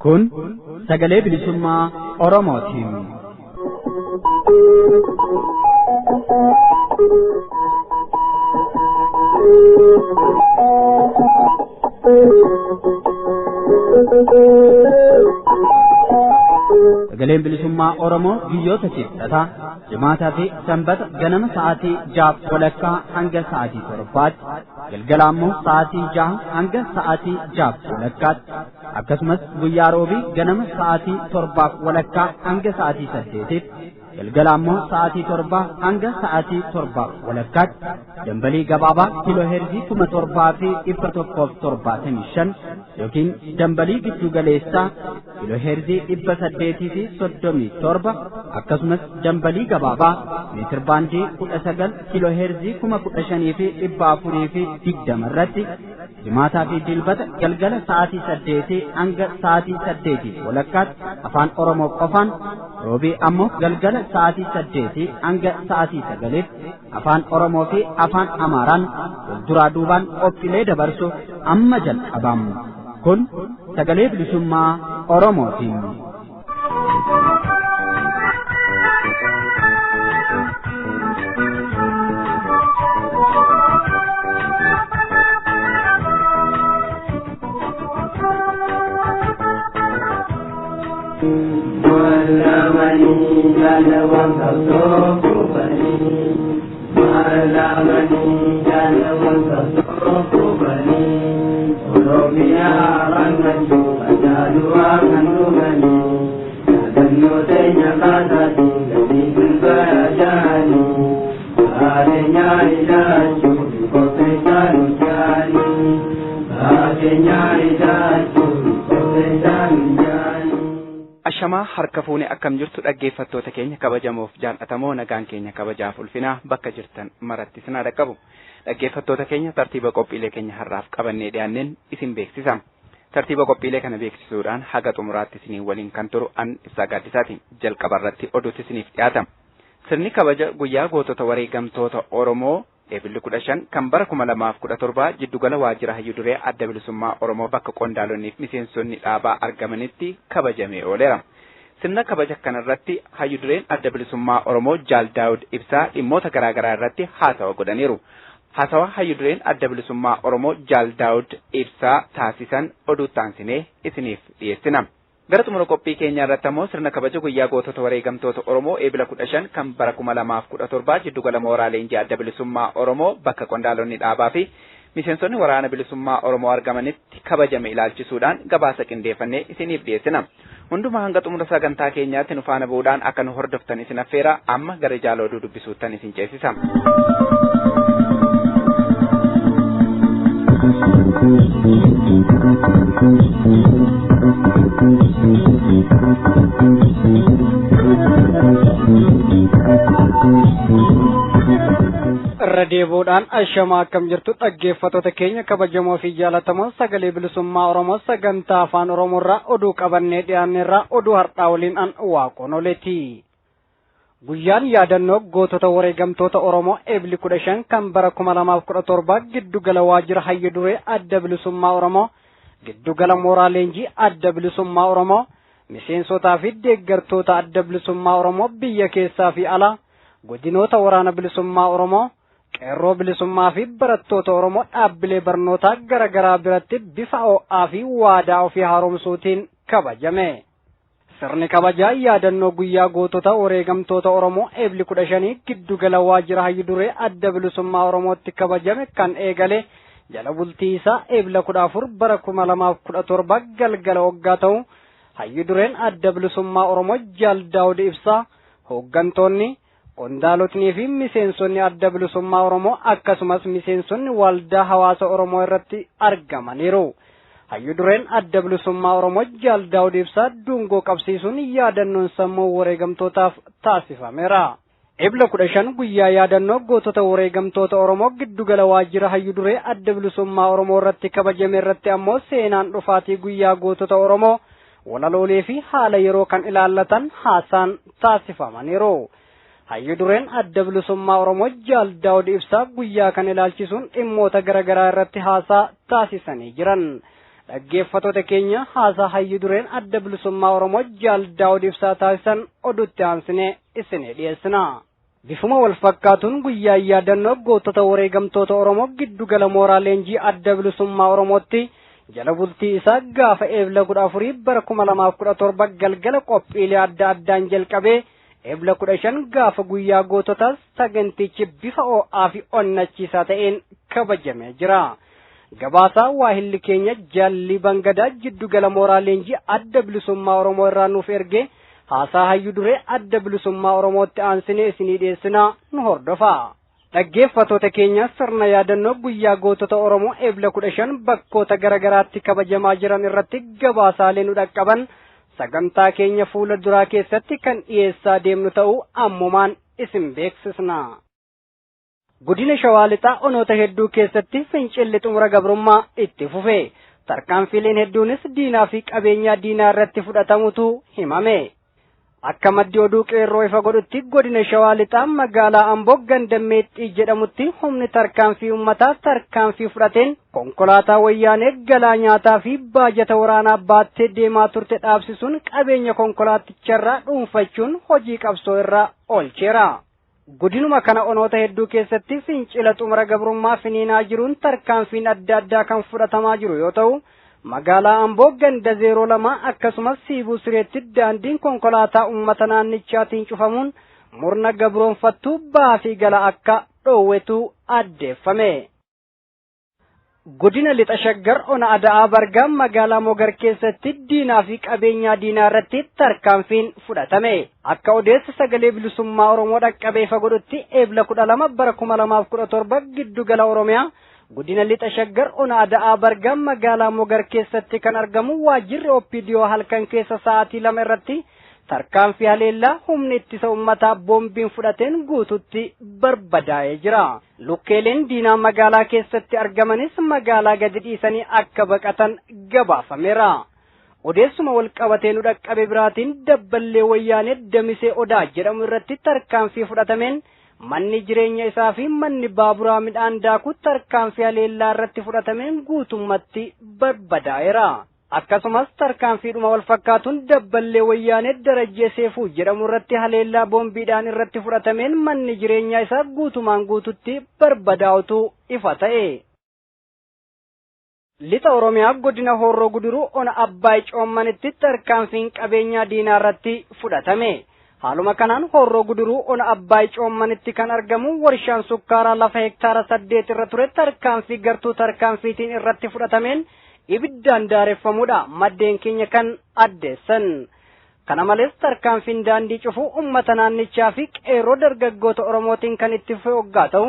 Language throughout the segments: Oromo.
Kun sagalee bilisummaa Oromootiin. Sagaleen bilisummaa Oromoo guyyoota kibxataa, jimaataa fi sanbata ganama sa'aatii 6:30 hanga sa'aatii 7tti, galgala ammoo sa'aatii 6 hanga sa'aatii 6:30tti, akkasumas guyyaa roobii ganama sa'aatii 7:30 hanga sa'aatii 8tti, galgala ammoo sa'aatii 7 hanga sa'aatii 7:30tti dambalii gabaabaa kiiloo heerzii 7175 yookiin dambalii giddu galeessaa kiiloo heerzii 837, akkasumas dambalii gabaabaa meetir baandii 19 kiiloo heerzii 15,420 irratti jimaataa fi dilbata galgala sa'aatii 8 hanga sa'aatii 8:30tti afaan Oromoo qofaan, roobii ammoo galgala sa'aatii 8 hanga sa'aatii 9tti afaan Oromoo fi afaan Amaaraan wal duraa duubaan qophiilee dabarsu amma jalqabamu. Kun sagalee bilisummaa Oromootiin. Ashamaa harka fuune, akkam jirtu dhaggeeffattoota keenya kabajamoof jaallatamoo? Nagaan keenya kabajaaf ulfinaa bakka jirtan maratti isin haa dhaqqabu. Dhaggeeffattoota keenya, tartiiba qophiilee keenya har'aaf qabannee dhiyaanneen isin beeksisa. Tartiiba qophiilee kana beeksisuudhaan haga xumuraatti isiniin waliin kan turu an Ibsaa Gaaddisaati. Jalqaba irratti oduutti isiniif dhiyaata. Sirni kabaja guyyaa gootota wareegamtoota Oromoo Eebilli 15 kan bara 2017 jiddugala waajjira hayyuu duree Adda Bilisummaa Oromoo bakka qondaalonni fi miseensonni dhaabaa argamanitti kabajamee ooleera. Sirna kabaja kanarratti hayyu dureen Adda Bilisummaa Oromoo Jaal Daawud Ibsaa dhimmoota garaagaraa irratti haasawa godhaniiru. Haasawa hayyu dureen Adda Bilisummaa Oromoo Jaal Daawud Ibsaa taasisan oduu taansinee isiniif dhiyeessina. Gara xumura qophii keenyaa irratti ammoo sirna kabaja guyyaa gootota wareegamtoota Oromoo Eebila 15 kan bara 2017 jiddugala mooraa leenjii Adda Bilisummaa Oromoo bakka qondaalonni dhaabaa fi miseensonni waraana bilisummaa Oromoo argamanitti kabajame ilaalchisuudhaan gabaasa qindeeffannee isiniif dhiyeessina. Hundumaa hanga xumura sagantaa keenyaatti nu faana bu'uudhaan akka nu hordoftan isin affeera. Amma gara jaaloo oduu dubbisuuttan isin ceesisa. Irra deebi'uudhaan ashamaa, akkam jirtu dhaggeeffattoota keenya kabajamoo fi jaalatamoo? Sagalee bilisummaa Oromoo sagantaa afaan Oromoo irraa oduu qabannee dhiyaanne irraa oduu har'aa waliin an Waaqoon Oleeti. Guyyaan yaadannoo gootota wareegamtoota Oromoo Eebli 15 kan bara 2017 giddugala waajjira hayyu duree Adda Bilisummaa Oromoo, giddugala mooraa leenjii Adda Bilisummaa Oromoo, miseensotaa fi deeggartoota Adda Bilisummaa Oromoo biyya keessaa fi alaa, godinoota waraana bilisummaa Oromoo, qeerroo bilisummaa fi barattoota Oromoo dhaabbilee barnootaa garaa garaa biratti bifa ho'aa fi waadaa ofii haaromsuutiin kabajame. Sirni kabajaa yaadannoo guyyaa gootota wareegamtoota Oromoo Eebli 15 giddugala waajjira hayyu duree Adda Bilisummaa Oromootti kabajame kan eegale jala bultii isaa Eebla 14 bara 2017 galgala waggaa ta'u, hayyu dureen Adda Bilisummaa Oromoo Jaal Daawud Ibsaa, hooggantoonni, qondaalotnii fi miseensonni Adda Bilisummaa Oromoo akkasumas miseensonni waldaa hawaasa Oromoo irratti argamaniiru. Hayyu dureen Adda Bilisummaa Oromoo Jaal Daawud Ibsaa dungoo qabsiisuun yaadannoon sammuu wareegamtootaaf taasifameera. Ebla 15 guyyaa yaadannoo gootota wareegamtoota Oromoo giddugala waajjira hayyu duree Adda Bilisummaa Oromoo irratti kabajame irratti ammoo seenaan dhufaatii guyyaa gootota Oromoo, walaloolee fi haala yeroo kan ilaallatan haasaan taasifamaniiru. Hayyu dureen Adda Bilisummaa Oromoo Jaal Daawud Ibsaa guyyaa kan ilaalchisuun dhimmoota garaagaraa irratti haasaa taasisanii jiran. Dhaggeeffattoota keenya, haasaa hayyu dureen Adda Bilisummaa Oromoo Jaal Daawud Ibsaa taasisan oduutti aansinee isinii dhiyeessina. Bifuma wal fakkaatuun guyyaa yaadannoo gootota wareegamtoota Oromoo giddugala mooraa leenjii Adda Bilisummaa Oromootti jala bultii isaa gaafa Eebla 14 bara 2017 galgala qophiilee adda addaan jalqabee Eebla 15 gaafa guyyaa goototaas sagantichi bifa ho'aa fi onnachiisaa ta'een kabajamee jira. Gabaasaa waahilli keenya Jaalli Bangadaa giddugala mooraa leenjii Adda Bilisummaa Oromoo irraa nuuf erge haasaa hayyu duree Adda Bilisummaa Oromootti aansinee isinii dhiyeessinaa, nu hordofaa. Dhaggeeffattoota keenya, sirna yaadannoo guyyaa gootota Oromoo Eebla 15 bakkoota garaagaraatti kabajamaa jiran irratti gabaasaalee nu dhaqqaban sagantaa keenya fuula duraa keessatti kan dhiyeessaa deemnu ta'uu ammumaan isin beeksisna. Godina Shawaa Lixaa onoota hedduu keessatti fincilli xumura gabrummaa itti fufe. Tarkaanfiileen hedduunis diinaa fi qabeenyaa diinaa irratti fudhatamutu himame. Akka maddi oduu Qeerroo ifa godhutti, godina Shawaa Lixaa magaalaa Amboo ganda Meexxii jedhamutti humni tarkaanfii uummataa tarkaanfii fudhateen konkolaataa Wayyaanee galaa nyaataa fi baajata waraanaa baattee deemaa turte dhaabsisuun qabeenya konkolaaticharraa dhuunfachuun hojii qabsoo irraa oolcheera. Godinuma kana onoota hedduu keessatti fincila xumura gabrummaa finiinaa jiruun tarkaanfiin adda addaa kan fudhatamaa jiru yoo ta'u, magaalaa Amboo ganda 02 akkasumas Siibuu Sireetti daandiin konkolaataa uummata naannichaatiin cufamuun murna gabroonfattuu ba'aa fi gala akka dhoowwetu addeeffame. Godina Lixa Shaggar ona Ada'aa Bargaa magaalaa Mogar keessatti diinaa fi qabeenyaa diinaa irratti tarkaanfiin fudhatame. Akka odeessa Sagalee Bilisummaa Oromoo dhaqqabee ifa godhutti, Eebla 12 bara 2017 giddugala Oromiyaa godina Lixa Shaggar ona Ada'aa Bargaa magaalaa Mogar keessatti kan argamu waajjirri OPDO halkan keessa sa'aatii 2 irratti tarkaanfii haleellaa humni ittisa uummataa boombiin fudhateen guututti barbadaa'ee jira. Lukkeeleen diinaa magaalaa keessatti argamanis magaalaa gadi dhiisanii akka baqatan gabaafameera. Odeessuma wal qabatee nu dhaqqabe biraatiin, dabballee Wayyaanee Damisee Odaa jedhamu irratti tarkaanfii fudhatameen manni jireenya isaa fi manni baaburaa midhaan daakuu tarkaanfii haleellaa irratti fudhatameen guutummatti barbadaa'eera. Akkasumas tarkaanfiidhuma wal fakkaatuun dabballee Wayyaanee Darajjee Seefuu jedhamu irratti haleellaa boombiidhaan irratti fudhatameen manni jireenyaa isaa guutumaan guututti barbadaa'utu ifa ta'e. Lixa Oromiyaa godina Horroo Guduruu ona Abbaay Coommanitti tarkaanfiin qabeenyaa diinaa irratti fudhatame. Haaluma kanaan Horroo Guduruu ona Abbaay Coommanitti kan argamu warshaan sukkaaraa lafa hektaara 8 irra ture tarkaanfii gartuu tarkaanfiitiin irratti fudhatameen ibiddaan daareffamuudha maddeen keenya kan addeessan. Kana malees tarkaanfiin daandii cufuu uummata naannichaa fi qeerroo dargaggoota Oromootiin kan itti fufe hoggaa ta'u,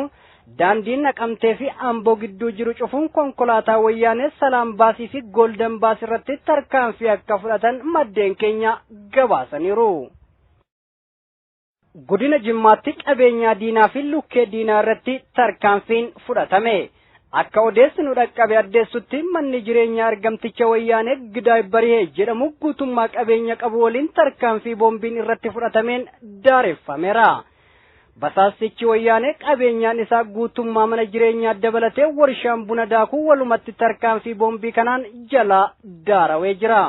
daandiin Naqamtee fi Amboo gidduu jiru cufuun konkolaataa Wayyaanee Salaam Baasii fi Golden Baas irratti tarkaanfii akka fudhatan maddeen keenya gabaasaniiru. Godina Jimmaatti qabeenyaa diinaa fi lukkee diinaa irratti tarkaanfiin fudhatame. Akka odeessi nu dhaqqabe addeessutti, manni jireenyaa argamticha Wayyaanee Gidaay Barihee jedhamu guutummaa qabeenya qabu waliin tarkaanfii boombiin irratti fudhatameen daareffameera. Basaastichi Wayyaanee qabeenyaan isaa guutummaa mana jireenyaa dabalatee warshaan buna daakuu walumatti tarkaanfii boombii kanaan jalaa daarawee jira.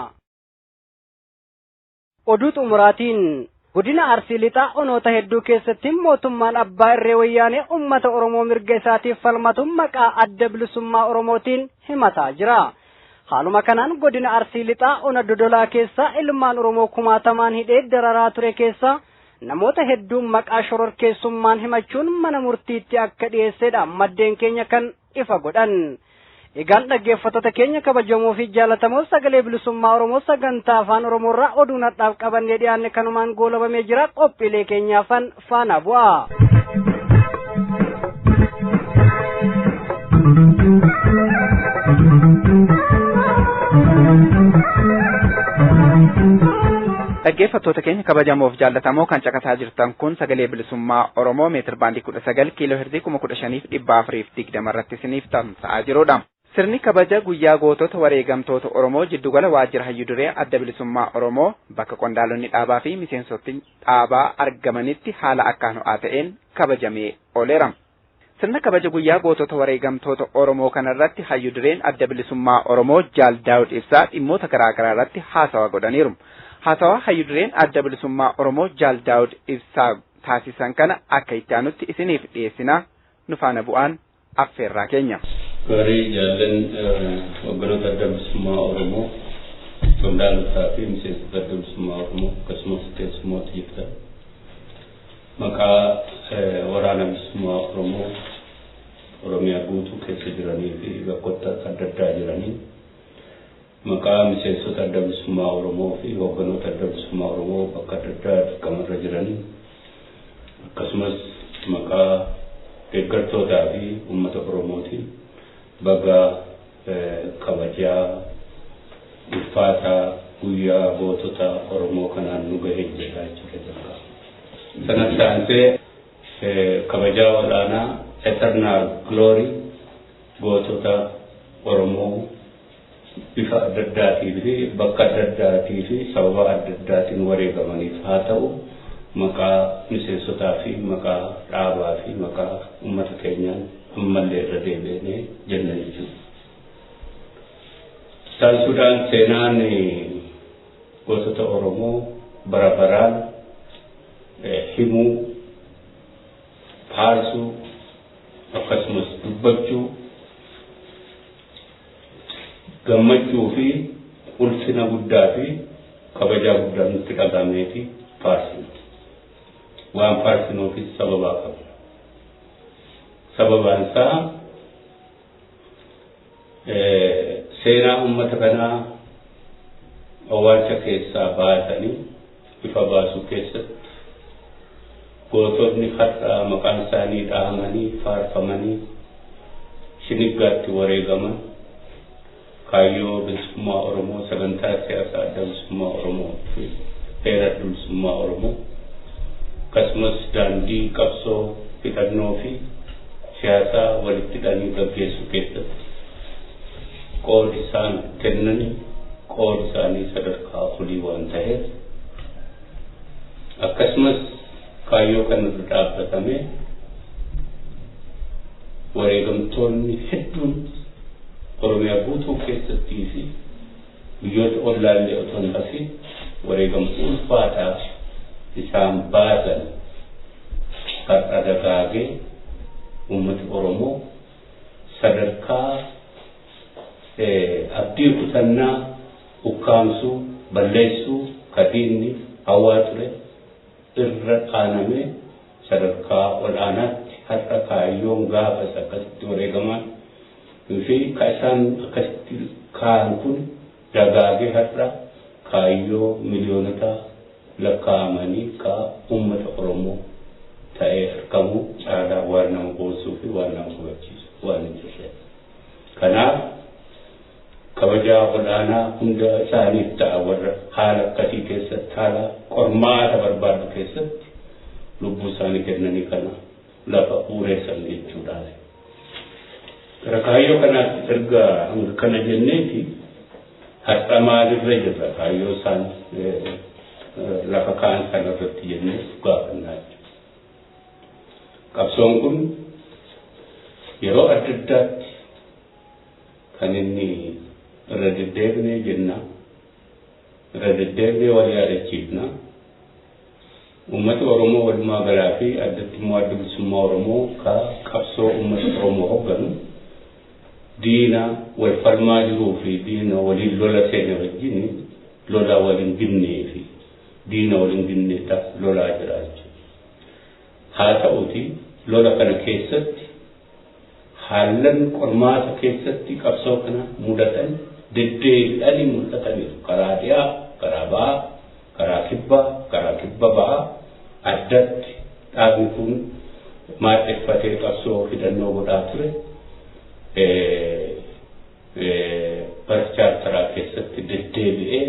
Oduu xumuraatiin, godina Arsii Lixaa onoota hedduu keessatti mootummaan abbaa irree Wayyaanee uummata Oromoo mirga isaatiif falmatu maqaa Adda Bilisummaa Oromootiin himataa jira. Haaluma kanaan godina Arsii Lixaa ona Dodolaa keessaa ilmaan Oromoo kumaatamaan hidhee dararaa ture keessaa namoota hedduun maqaa shororkeessummaan himachuun mana murtiitti akka dhiyeessedha maddeen keenya kan ifa godhan. Egaan dhaggeeffattoota keenya kabajamoo fi jaallatamoo, Sagalee Bilisummaa Oromoo sagantaa Afaan Oromoo irraa oduun har'aaf qabannee dhiyaanne kanumaan goolabamee jira. Qophiilee keenyaafan faana bu'a. Dhaggeeffattoota keenya kabajamoof jaallatamoo, kan caqasaa jirtan kun Sagalee Bilisummaa Oromoo meetir baandii 19 kiiloo heerzii 15,420 irratti isiniif tamsa'aa jirudha. Sirni kabaja guyyaa gootota wareegamtoota Oromoo jiddugala waajjira hayyuu duree adda bilisummaa Oromoo bakka qondaalonni dhaabaa fi miseensotni dhaabaa argamanitti haala akkaan ho'aa ta'een kabajamee ooleera. Sirna kabaja guyyaa gootota wareegamtoota Oromoo kanarratti hayyuu dureen adda bilisummaa Oromoo Jaal Daawud Ibsaa dhimmoota garaa garaa irratti haasawa godhaniiru. Haasawaa hayyuu dureen adda bilisummaa Oromoo Jaal Daawud Ibsaa taasisan kana akka itti aanutti isiniif dhiyeessina nu faana bu'aan affeerraa keenya. Gaarii jaallan hogganoota adda bilisummaa Oromoo, qondaalotaa fi miseensota adda bilisummaa Oromoo akkasumas keessummoota jirtan. Maqaa waraana bilisummaa Oromoo Oromiyaa guutuu keessa jiranii fi bakkoota adda addaa jiranii maqaa miseensota adda bilisummaa Oromoo fi hogganoota adda bilisummaa Oromoo bakka adda addaa dirqamarra jiranii akkasumas maqaa deeggartootaa fi uummata Oromootiin baga kabajaa ulfaataa guyyaa gootota Oromoo kanaan nu gahee jedha jechuudha jalqaba. Sanas aansee kabajaa olaanaa Eternal Glory gootota Oromoo bifa adda addaatii fi bakka adda addaatii fi sababa adda addaatiin wareegamaniif haa ta'u maqaa miseensotaa fi maqaa dhaabaa fi maqaa uummata keenyaan ammallee irra deebiinee jenna jechuudha. Saansuudhaan seenaan gootota Oromoo bara baraan himuu, faarsuu, akkasumas dubbachuu, gammachuu fi ulfina guddaa fi kabajaa guddaa nutti dhagahamee fi faarsinu. Waan faarsinuufis sababaa qabna. Sababaan isaa seenaa uummata kanaa awwaalcha keessaa baasanii ifa baasuu keessatti gootonni har'a maqaan isaanii dhahamanii faarfamanii shiniggaatti wareegaman kaayyoo bilisummaa Oromoo sagantaa siyaasaa adda bilisummaa Oromoo fi heera adda bilisummaa Oromoo akkasumas daandii qabsoo hidhannoo fi siyaasaa walitti hidhanii gaggeessuu keessatti qoodi isaan kennanii qoodi isaanii sadarkaa olii waan ta'eef akkasumas kaayyoo kanarra dhaabbatamee wareegamtoonni hedduun Oromiyaa guutuu keessattii fi biyyoota ollaallee otoo hin hafin wareegama ulfaataa isaan baasan har'a dagaagee uummati Oromoo sadarkaa abdii kutannaa ukkaamsuu balleessuu kadiinni hawaa ture irra aanamee sadarkaa ol'aanaatti har'a kaayyoon gaafas akkasitti wareegaman fi ka isaan akkasitti kaa'an kun dagaagee har'a kaayyoo miliyoonota lakkaa'amanii ka uummata Oromoo ta'ee argamu caalaa waan nama boonsuu fi waan nama hubachiisu waan hin jirre. Kanaaf kabajaa olaanaa hunda isaaniif ta'a warra haala akkasii keessatti haala qormaata barbaadu keessatti lubbuu isaanii kennanii kana lafa uureessan jechuudha. Gara kaayyoo kanaatti erga hanga kana jenneeti har'a maalirra jirra kaayyoo isaan lafa kaan sanarratti jennee gaafannaa jechuudha. Qabsoon kun yeroo adda addaatti kan inni irra deddeebinee jenna irra deddeebinee wal yaadachiifna. Uummata Oromoo walumaa galaa fi addatti immoo adda bilisummaa Oromoo ka qabsoo uummata Oromoo hoogganu diina wal falmaa jiruu fi diina waliin lola seene wajjin lola waliin ginnee fi diina waliin ginnee lolaa jira jechuudha. Haa ta'uti lola kana keessatti haallan qormaata keessatti qabsoo kana mudatan deddeebi'anii mul'ataniiru. Karaa dhiyaa, karaa ba'aa, karaa kibbaa, karaa kibba ba'aa addatti dhaabni kun maadheffatee qabsoo hidhannoo godhaa ture. Bara chaartaraa keessatti deddeebi'ee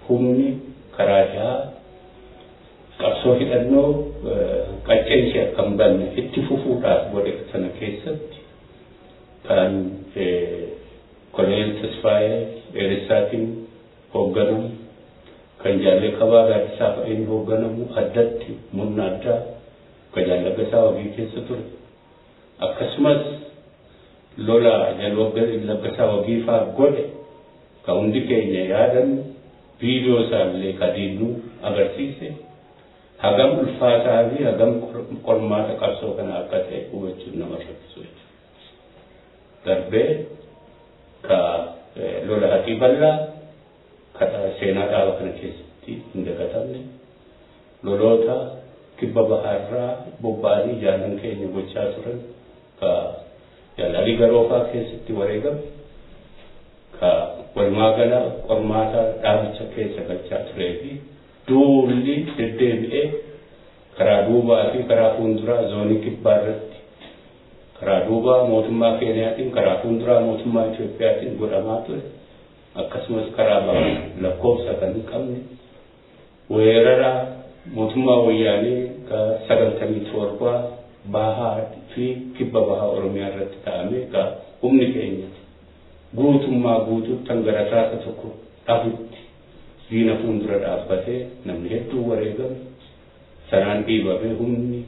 humni karaa dhiyaa qabsoo hidhannoo qacceensi akka hin banne itti fufuudhaaf godhe sana keessatti kan Koloneel Tasfaayee Dheeressaatiin hoogganamu, kan Jaallee Kabaa Gaaddisaa fa'iin hoogganamu, addatti murna addaa kan Jaal Laggasaa Wagii keessa ture. Akkasumas lola Jaal Laggasaa Wagii fa'aa godhe kan hundi keenya yaadannu, viidiyoo isaallee kan diinuu agarsiise, hagam ulfaataa fi hagam qormaata qabsoo kana akka ta'e hubachuun nama rakkisu jechuudha. Darbee ka lola haxii bal'aa ka seenaa dhaaba kana keessatti hin dagatamne, loloota kibba bahaarraa bobba'anii jaallan keenya gochaa turan, ka Jaallalii Garoofaa keessatti wareegame, ka walumaa gala qormaata dhaabicha keessa galchaa turee fi duulli deddeebi'ee karaa duubaa fi karaa fuulduraa zoonii kibbaa irratti karaa duubaa mootummaa Keeniyaatiin, karaa fuulduraa mootummaa Itiyoophiyaatiin godhamaa ture, akkasumas karaa bahaa lakkoofsa kan hin qabne weerara mootummaa wayyaanee ka 97 bahaa fi kibba bahaa Oromiyaa irratti ta'ame, ka humni keenya guutummaa guutuutti hanga rasaasa tokko dhabutti diina fuuldura dhaabbatee namni hedduu wareegame, sanaan dhiibamee humni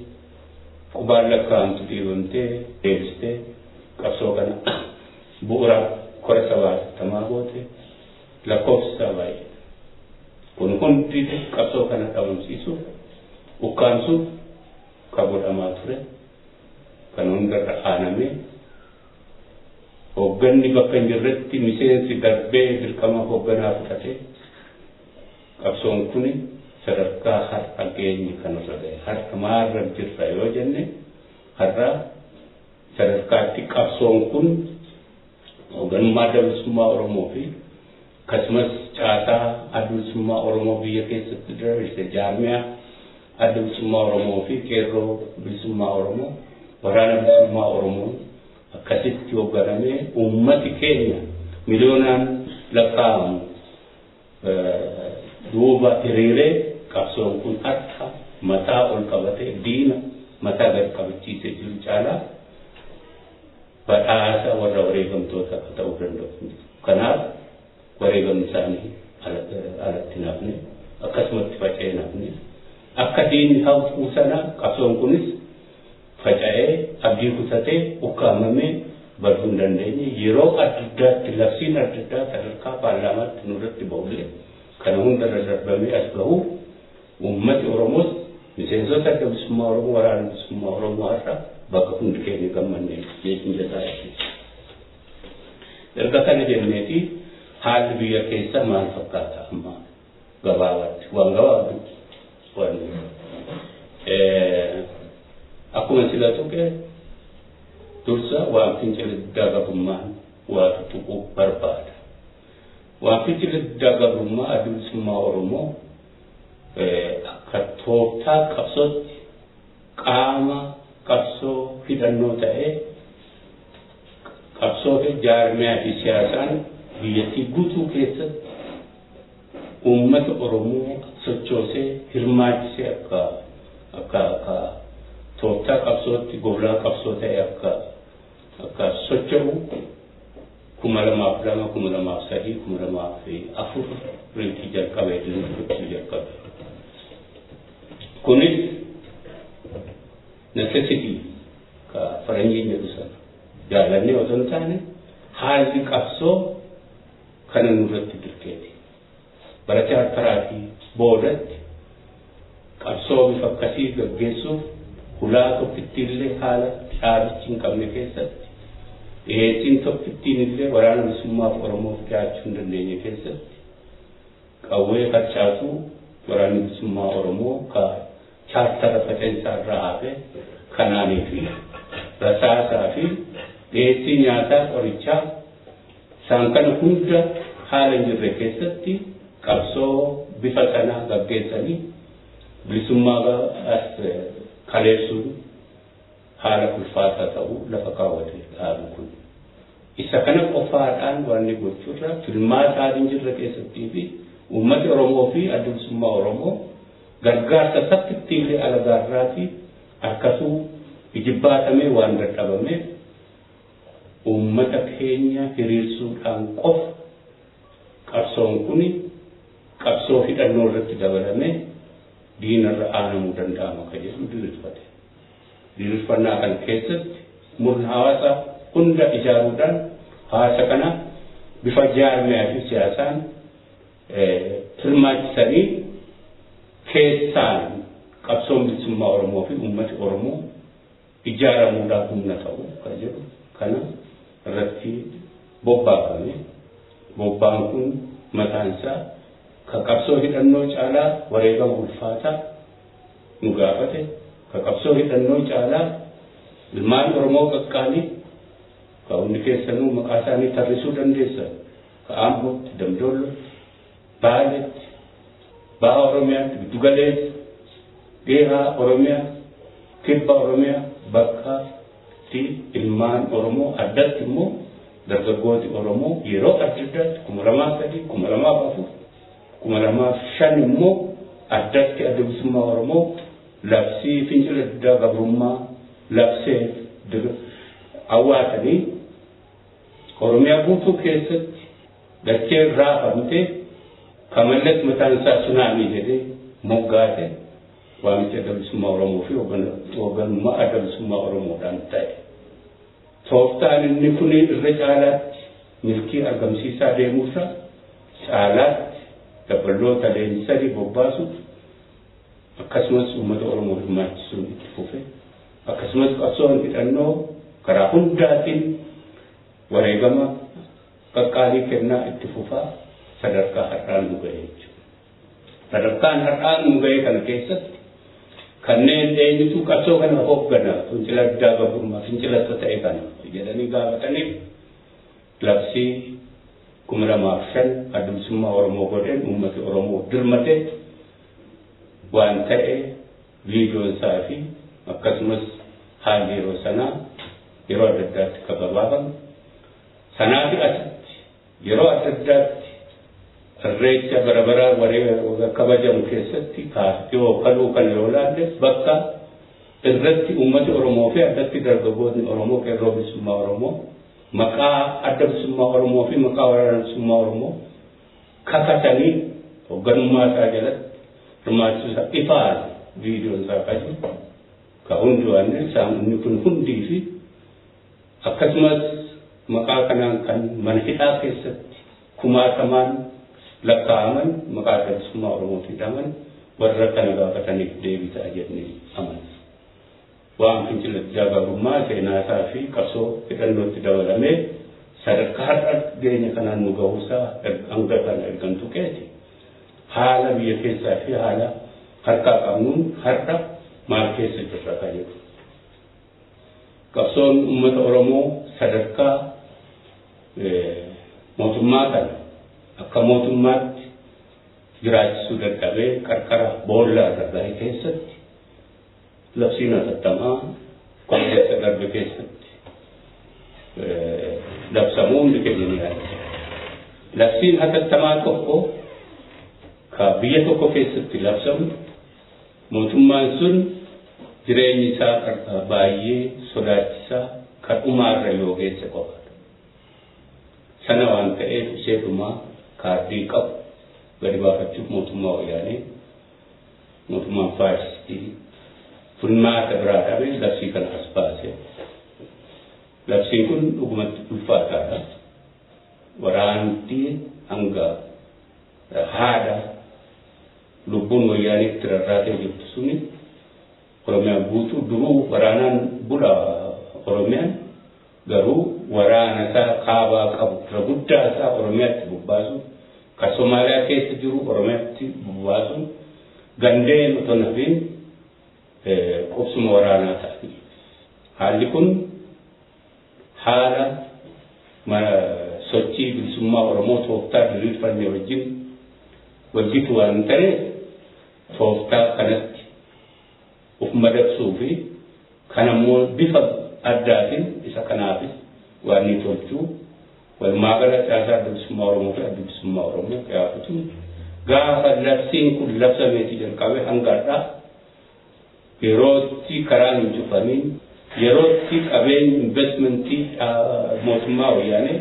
qubaan lakkaa'amtu dhiibamtee deebistee qabsoo kana bu'uura kora sabaatamaa goote, lakkoofsi isaa baay'ee. Kun hundi qabsoo kana dhabamsiisuuf, ukkaamsuuf ka godhamaa ture. Kan hundarra aanamee hoogganni bakka hin jirretti miseensi darbee dirqama hoogganaa fudhatee qabsoon kun sadarkaa har'a geenye kanarra gahe. Har'a maalirra jirra yoo jenne, har'a sadarkaatti qabsoon kun hoogganummaa Adda Bilisummaa Oromoo fi akkasumas caasaa Adda Bilisummaa Oromoo biyya keessatti diriirse, jaarmiyaa Adda Bilisummaa Oromoo fi qeerroo bilisummaa Oromoo, waraana bilisummaa Oromoo akkasitti hoogganamee uummati keenya miliyoonaan lakkaa'amu duuba hiriiree qabsoon kun harka mataa ol qabatee diina mataa gad qabachiisee jiru caalaa badhaasa warra wareegamtoota akka ta'uu danda'u. Kanaaf wareegamni isaanii alatti nafne, akkasumatti faca'ee nafne. Akka diinni hawwuu sana qabsoon kunis faca'ee abdii kutatee ukkaamamee baduu hin dandeenye. Yeroo adda addaatti labsiin adda addaa sadarkaa paarlaamaatti nurratti ba'ullee kana hundarra darbamee as gahu uummati Oromoos, miseensota Adda Bilisummaa Oromoo, waraana bilisummaa Oromoo har'a bakka hundi keenya gammannee jechuun jedhaa. Erga kana jenneeti, haalli biyya keessa maal fakkaata amma gabaabaatti, waan gabaabdu waan akkuma sila tuqe, dursa waan fincila diddaa gabrummaan waa tuttuquu barbaada. Waan fincila diddaa gabrummaa Adda Bilisummaa Oromoo akka tooftaa qabsootti qaama qabsoo hidhannoo ta'ee qabsoo fi jaarmiyaa fi siyaasaan biyyattii guutuu keessatti uummata Oromoo sochoosee hirmaachisee akka tooftaa qabsootti goblaa qabsoo ta'e akka socho'u 2002, 2003, 2004 riitii jalqabee gochuu jalqabe. Kunis necessity ka faranjiin jedhu sana jaallannee otoo hin taane haalli qabsoo kana nurratti dirqeeti. Bara chaartaraatii boodatti qabsoo bifa akkasii gaggeessuuf hulaa tokkittiillee haala dhaabichi hin qabne keessatti, dhiyeessiin tokkittiin illee waraana bilisummaaf Oromoof dhiyaachuu hin dandeenye keessatti, qawwee harcaasuu waraanni bilisummaa Oromoo ka chaartara faca'insaa irraa hafe kanaanii fi rasaasaa fi dhiyeessii nyaataa, qorichaa isaan kana hunda haala hin jirre keessatti qabsoo bifa sanaa gaggeessanii bilisummaa as kaleessuun haala ulfaataa ta'uu lafa kaawwate dhaabu kun. Isa kana qofaadhaan waan inni gochuurra filmaata hin jirre keessattii fi uummati Oromoo fi Adda Bilisummaa Oromoo gargaarsa takkittiillee alagaarraatii harkasuu ijibbaatamee waan dadhabameef Uummata keenya hiriirsuudhaan qofa qabsoon kun qabsoo hidhannoo irratti dabalamee diinarra aanamuu danda'ama kan jedhu diriirfate. Diriirfannaa kana keessatti murna hawaasaa hunda ijaaruudhaan hawaasa kana bifa jaarmiyaa fi siyaasaan hirmaachisanii keessaan qabsoon bilisummaa Oromoo fi uummati Oromoo ijaaramuudhaan humna ta'u kan jedhu kana irratti bobbaafame. Bobbaan kun mataan isaa ka qabsoo hidhannoo caalaa wareegama ulfaataa nu gaafate, ka qabsoo hidhannoo caalaa ilmaan Oromoo qaqqaalii ka hundi keessanuu maqaa isaanii tarrisuu dandeessan, ka Ambootti, Damdoollotti, Baaletti, Baha Oromiyaatti, Giddugaleessa, Dhihaa Oromiyaa, Kibba Oromiyaa bakkaatti ilmaan Oromoo addatti immoo dargaggooti Oromoo yeroo adda addaatti 2003, 2004, 2005 immoo addatti Adda Bilisummaa Oromoo labsii fincila diddaa gabrummaa labsee awwaatanii Oromiyaa guutuu keessatti dacheen raafamte ka Mallas mataan isaa sunaamii jedhee moggaate waamicha Adda Bilisummaa Oromoo fi hoogganummaa Adda Bilisummaa Oromoodhaan ta'e. Tooftaan inni kun irra caalaatti milkii argamsiisaa deemuusaa caalaatti dabballoota leenjisanii bobbaasuuf akkasumas uummata Oromoo hirmaachisuun itti fufe, akkasumas qabsoon hidhannoo karaa hundaatiin wareegama qaqqaalii kennaa itti fufaa sadarkaa har'aan nu ga'e jechuudha. Sadarkaan har'aan nu ga'e kana keessatti kanneen eenyutu qabsoo kana hooggana fincila diddaa gabrummaa fincila ta'e kana jedhanii gaafataniif labsii 2005 Adda Bilisummaa Oromoo godheen uummati Oromoo dirmate waan ta'e viidiyoon isaa fi akkasumas haalli yeroo sanaa yeroo adda addaatti kan gabaafame. Sanaafi asitti yeroo adda addaatti irreecha bara baraa waree kabajamu keessatti yoo kaluu kana yoo laalle bakka irratti uummati Oromoo fi addatti dargaggoonni Oromoo qeerroo bilisummaa Oromoo maqaa Adda Bilisummaa Oromoo fi maqaa Waraana Bilisummaa Oromoo kakatanii hoogganummaa isaa jalatti hirmaachisa ifaan viidiyoon isaa kan jiru ka hundi waan isaan inni kun hundii fi akkasumas maqaa kanaan kan mana hidhaa keessatti kumaatamaan lakkaa'aman maqaa Adda Bilisummaa Oromootiin hidhaman warra kana gaafataniif deebii ta'a jennee amanna. Waan fincila diddaa gabrummaa seenaa isaa fi qabsoo hidhannootti dabalamee sadarkaa har'a geenya kanaan nu gahuusaa hanga kana ergan tuqeeti. Haala biyya keessaa fi haala harkaa qabnuun har'a maal keessa jirra kan jedhu. Qabsoon uummata Oromoo sadarkaa mootummaa kana akka mootummaatti jiraachisuu dadhabee qarqara boollaa irra gahe keessatti labsiin hatattamaa qopheessa darbe keessatti labsamuu hundi keenya ni yaadata. Labsiin hatattamaa tokko ka biyya tokko keessatti labsamu mootummaan sun jireenyi isaa baay'ee sodaachisaa kan dhumaarra yoo geesse qofaadha. Sana waan ta'eef ishee dhumaa kaardii qabu gadi baafachuuf mootummaa wayyaanee mootummaan faashistii furmaata biraa dhabee labsii kana as baase. Labsiin kun dhugumatti ulfaataadha. Waraanti hanga haadha lubbuun wayyaanee itti rarraatee jirtu suni Oromiyaa guutuu duruu waraanaan bula Oromiyaan garuu waraana isaa kaabaa qabu irra guddaa isaa Oromiyaatti bobbaasuun kan Somaaliyaa keessa jiru Oromiyaatti bobbaasuun gandeen otoo hin hafiin qubsuma waraanaa ta'anii. Haalli kun haala sochii bilisummaa Oromoo tooftaa diriirfannee wajjin wajjitu waan ta'eef tooftaa kanatti of madaqsuu fi kan ammoo bifa addaatiin isa kanaafis waan ni tolchuu walumaa gala caasaa Adda Bilisummaa Oromoo fi Adda Bilisummaa Oromoo qiyaafatu gaafa labsiin kun labsameeti jalqabee hanga har'aa yerootti karaan hin cufamiin Yerootti qabeenya investmentii mootummaa wayyaanee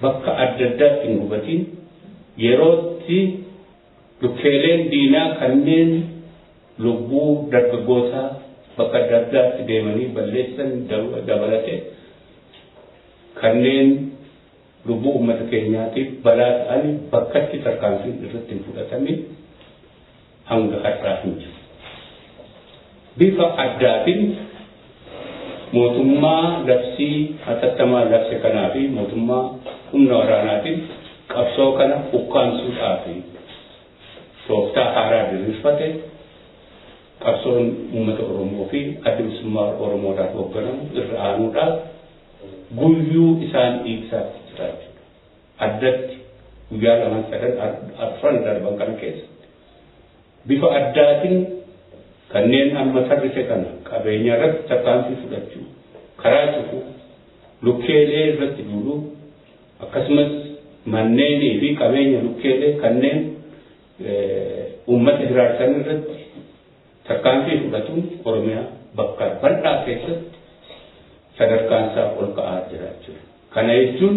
bakka adda addaatti hin gubatiin, yerootti lukkeeleen diinaa kanneen lubbuu dargaggootaa bakka adda addaatti deemanii balleessan dabalate kanneen lubbuu uummata keenyaatiif balaa ta'an bakkatti tarkaanfiin irratti hin fudhatamin hanga har'aa hin jiru. Bifa addaatiin mootummaa labsii hatattamaa labse kanaa fi mootummaa humna waraanaatiin qabsoo kana ukkaamsuudhaaf tooftaa haaraa diriirfate qabsoon uummata Oromoo fi adda bilisummaa Oromoodhaaf hoogganamu irra aanuudhaaf guyyuu isaan dhiibsaatti jira jechuudha. Addatti guyyaa lamaan sadan afran darban kana keessatti bifa addaatiin kanneen amma tarrise kana qabeenya irratti tarkaanfii fudhachuu, karaa cufuu, lukkeelee irratti duuluu, akkasumas manneenii fi qabeenya lukkeelee kanneen uummata hiraarsan irratti tarkaanfii fudhatuun Oromiyaa bakka bal'aa keessatti sadarkaan isaa ol ka'aa jira jechuudha. Kana jechuun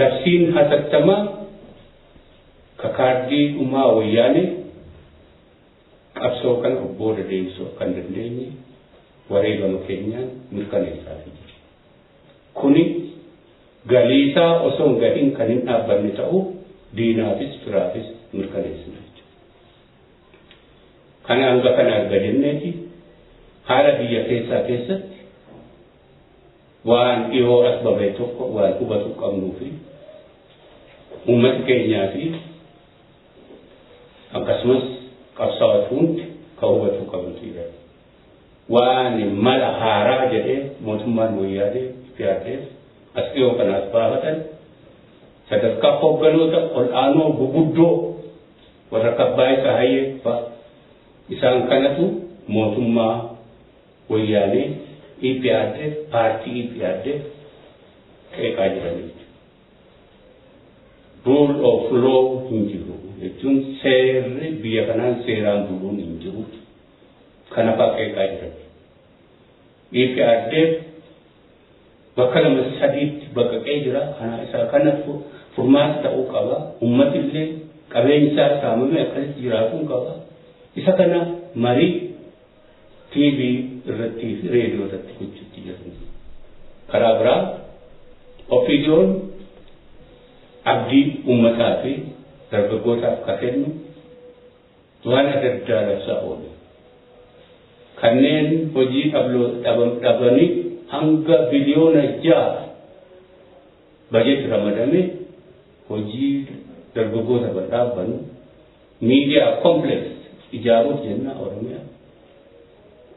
labsiin hatattamaa kaardii dhumaa wayyaanee qabsoo kana booda deebisuu akka hin dandeenye wareegama keenyaan mirkaneessaa jira. Kuni galiisaa osoo hin gahin kan hin dhaabbanne ta'uu diinaafis firaafis mirkaneessina jechuudha. Kana hanga kana arga jenneeti haala biyya keessaa keessatti waan dhiyoo as bahe tokko waan hubatu qabnuu fi uummata keenyaa fi akkasumas qabsaa'ota hundi kan hubachuu qabnutu jira. Waan mala haaraa jedhee mootummaan wayyaanee PRDF as dhiyoo kanaas baafatan sadarkaa hoogganoota ol'aanoo guguddoo warra kabbaa isaa hayyee fa'a isaan kanatu mootummaa wayyaanee EPRDF paartii EPRDF qeeqaa jiran. Rule of law hin jiru jechuun seerri biyya kanaan seeraan buluun hin jiru. Kana fa'aa qeeqaa jiran. EPRDF bakka lama sadiitti baqaqee jira. Kana isaa kana furmaata ta'uu qaba. Uummati illee qabeenyi isaa saamame akkasitti jiraatuu qaba. Isa kana marii TV irratti fi reediyoo irratti gochuutti jiran. Karaa biraa OPDO'n abdii uummataa fi dargaggootaaf ka kennu waan adda addaa labsaa oolu. Kanneen hojii dhabanii hanga biliyoona 6 bajeeti ramadame hojii dargaggoota badhaafanu miidiyaa complex ijaaruuf jenna Oromiyaa.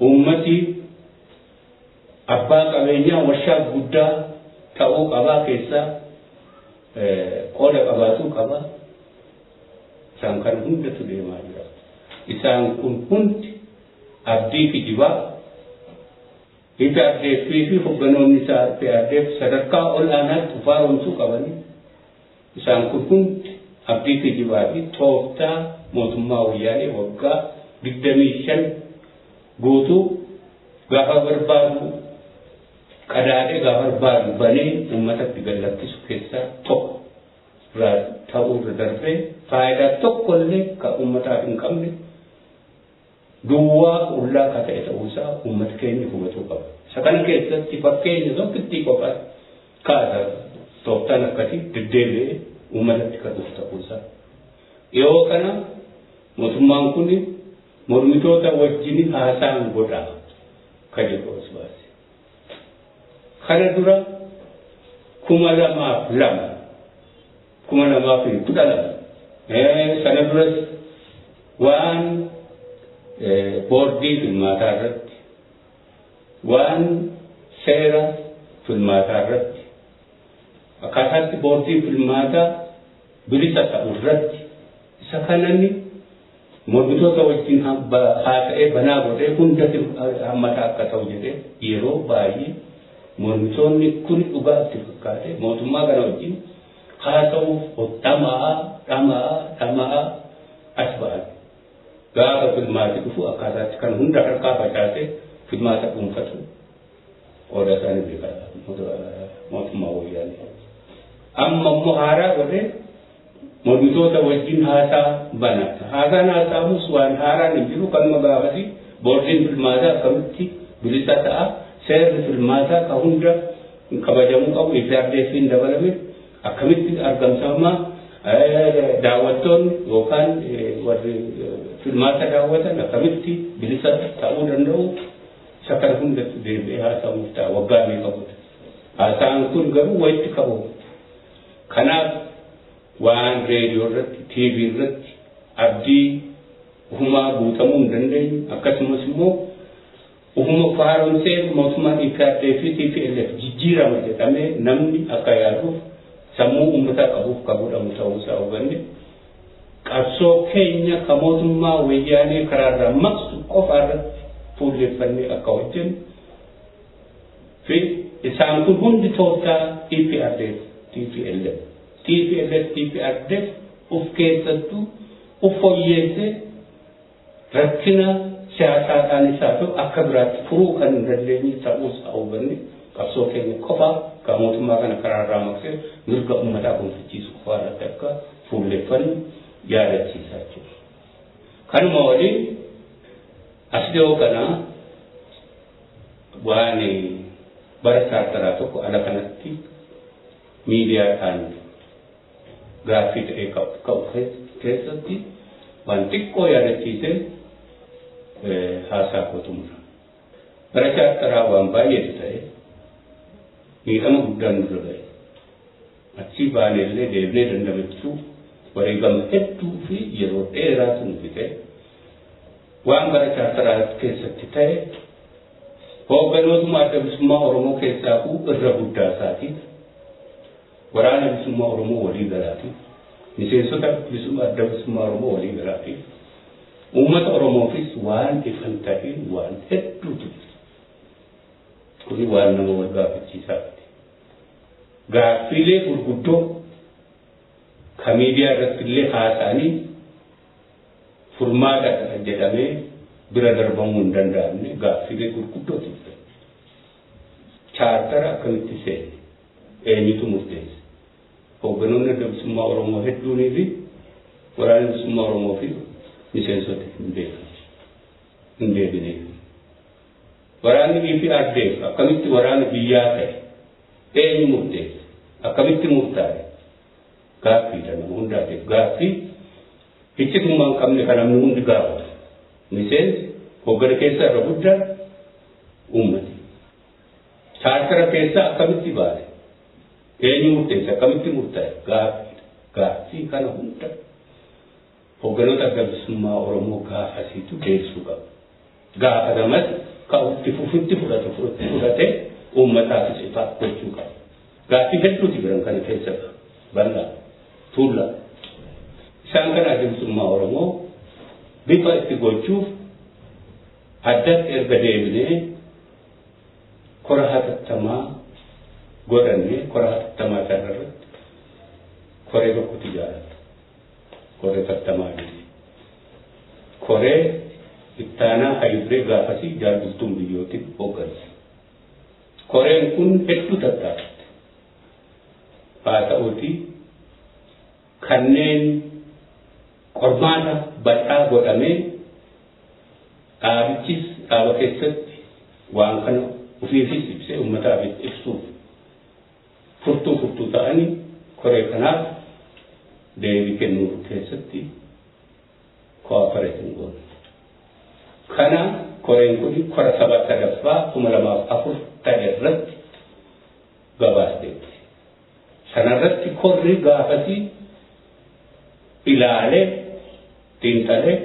Uummati abbaa qabeenyaa warshaa guddaa ta'uu qabaa keessaa qooda qabaatuu qaba. Isaan kan hundatu deemaa jira. Isaan kun hundi abdii kijibaa EPRDF fi hogganoonni isaa EPRDF sadarkaa ol aanaatti haaromsuu qabanii isaan kun hundi abdii kijibaa fi tooftaa mootummaa wayyaanee waggaa 25 guutuu gaafa barbaadu qadaadee gaafa barbaadu banee uummatatti gad lakkisu keessaa tokko irraa ta'uu irra darbee faayidaa tokko illee kan uummataaf hin qabne duwwaa qullaa akka ta'e ta'uusaa uummata keenya hubachuu qaba. Isa kana keessatti fakkeenya tokkittii qofa kaasa tooftaan akkasii deddeebi'ee uummatatti kan dhufu ta'uusaa. Yeroo kana mootummaan kun mormitoota wajjin haasaan godhaa ka jedhu os baase. Kana dura 2002, 2012, sana duras waan boordii filmaataa irratti, waan seera filmaataa irratti, akkaataatti boordii filmaataa bilisa ta'u irratti isa kananni mormitoota wajjin haasa'ee banaa godhee hunda hammataa akka ta'u jedhee yeroo baay'ee mormitoonni kun dhugaa itti fakkaate mootummaa kana wajjin haasa'uuf dhama'aa dhama'aa dhama'aa as ba'an. Gaafa filmaati dhufu akkaataatti kan hunda harkaa facaasee filmaata dhuunfatu Qooda isaanii beekaa mootummaa wayyaanee. Amma immoo haaraa godhee mormitoota wajjin haasaa bana. Haasaan haasaamus waan haaraan hin jiru kanuma gaafasi boordiin filmaataa akkamitti bilisa ta'a seerri filmaataa ka hunda kabajamuu qabu EPRDF'n dabalame akkamitti argamsama daawwattoonni yookaan warri filmaata daawwatan akkamitti bilisa ta'uu danda'u isa kana hundatti deebi'ee haasamuuf ta'a waggaa meeqa booda. Haasaan kun garuu walitti qabu. Kanaaf waan reediyoo irratti, tiivii irratti abdii ufumaa guutamuu hin dandeenyu akkasumas immoo ufuma faaromsee mootummaan EPRDF fi TPLF jijjiirama jedhamee namni akka yaaduuf sammuu uummataa qabuuf kan godhamu ta'uusaa hubanne qabsoo keenya ka mootummaa wayyaanee karaarraa maqsu qofa irratti fuulleffannee akka hojjennu fi isaan kun hundi tooftaa EPRDF TPLF TPLF TPRDF uf keessattuu uf fooyyeessee rakkina siyaasaadhaan isaa ta'u akka biraatti furuu kan hin dandeenye ta'uusaa hubanne qabsoo keenya qofa kan mootummaa kana karaarraa maqsee mirga uummataa gonfachiisu qofa irratti akka fuulleffannu yaadachiisaa jechuudha. Kanuma waliin as dhiyoo kana waan bara chaartaraa tokko ala kanatti miidiyaadhaan gaaffii ta'ee ka'u keessatti waan xiqqoo yaadachiisee haasaa koo xumura. Bara chaartaraa waan baay'eetu ta'e miidhama guddaan nurra ga'e. Achii baanee illee deebinee dandamachuu wareegama hedduu fi yeroo dheeraatu nu fixe. Waan bara chaartaraa keessatti ta'e hoogganootuma adda bilisummaa Oromoo keessaa irra guddaa isaatiif waraana bilisummaa Oromoo walii galaatiif miseensota adda bilisummaa Oromoo walii galaatiif uummata Oromoofis waan ifan ta'in waan hedduutu jira. Kuni waan nama wal gaafachiisaa miti. Gaaffiilee gurguddoo ka miidiyaa irratti illee haasa'anii furmaata jedhamee bira darbamuu hin danda'amne gaaffiilee gurguddootu jira. Chaartara akkamitti seene? Eenyutu murteesse? Hoogganoonni adda bilisummaa Oromoo hedduunii fi waraanni bilisummaa Oromoo fi miseensota hin beekan. Hin deebineef. Waraanni EPRDF akkamitti waraana biyyaa ta'e? Eenyu murteesse? Akkamitti murtaa'e? Gaaffiidha nama hundaatiif gaaffii iccitummaa hin qabne kan namni hundi gaafatu. Miseensi hooggana keessaa irra guddaa uummati. Chaartara keessaa akkamitti baate? Eenyu murteesse? Akkamitti murtaa'e? Gaaffiidha. Gaaffii kana hunda hoogganoota adda bilisummaa Oromoo gaafasiitu deebisuu qaba. Gaafatamas ka itti fufitti fudhatu fudhatee uummataafis ifa gochuu qaba. Gaaffii hedduutu jiran kana keessa bal'aa tuullaa. Isaan kana adda bilisummaa Oromoo bifa itti gochuuf addatti erga deebinee kora hatattamaa godhannee kora hatattamaa sana irratti koree tokkotu ijaarame. Koree hatattamaa jedhama. Koree ittaanaa Hayibiree gaafasii jaarbiltuun biyyootiin hooggansa. Koreen kun hedduu tattaafatte. Haa ta'uutii kanneen qormaata bal'aa godhamee dhaabichis dhaaba keessatti waan kana ofiifis ibsee uummataafis ibsuuf furtuu furtuu ta'anii koree kanaaf deebii kennuu keessatti koopereetiin goone. Kana koreen kun kora sabaa sadaffaa 2004 ta'e irratti gabaasteetti. Sanarratti korri gaafasii ilaalee xiinxalee